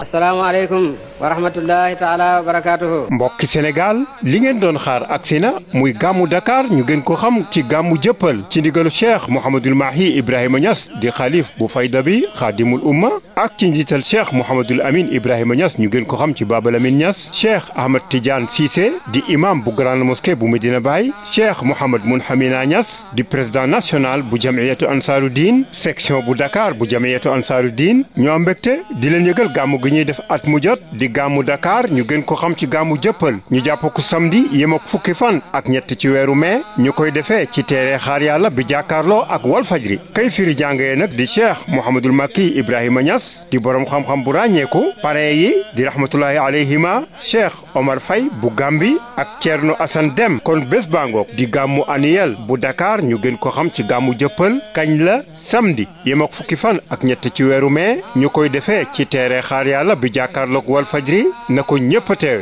asalaamaaleykum wa rahmatullahi taala wa barakaatuhu. mbokki Sénégal li ngeen doon xaar agsi na muy gàmmu Dakar ñu gën ko xam ci gàmmu jëppal ci ndigalu Cheikh Mouhamadul Mahi Ibrahima Niass di xalif bu fayda bi xaadimul umma ak ci njiital Cheikh Mouhamadul Amin Ibrahima Niass ñu gën ko xam ci Baba Lamine Niass Cheikh Ahmed Tidiane Cissé di imam bu grande mosquée bu Medina Baye Cheikh Mouhamad Mounhamina Niass di président national bu jamiyatu ansaaru diin section bu Dakar bu jamiyatu ansaaru diin ñoo mbégte di leen yëgal gàmmu gi ñuy def at mu jot di gàmmu Dakar ñu gën ko xam ci gàmmu jëppal ñu jàpp ko samedi yem ak fukki fan ak ñett ci weeru mai ñu koy defee ci teere xaar yàlla bi jàkkaarloo ak Walfajri kay firi jàngee nag di Cheikh Mouhamadul Makki Ibrahima Niass di borom xam-xam bu ràññeeku parrain yi di rahmatullahi alayhima Cheikh Omar Faye bu Gambi ak Thierno Assane Dem kon bés bangoog di gàmmu annuel bu Dakar ñu gën ko xam ci gàmmu jëppal kañ la samedi yem ak fukki fan ak ñett ci weeru mai ñu koy defee ci teere xaar yàlla bi jàkkaarloog Walfajri na ko ñëpp a teew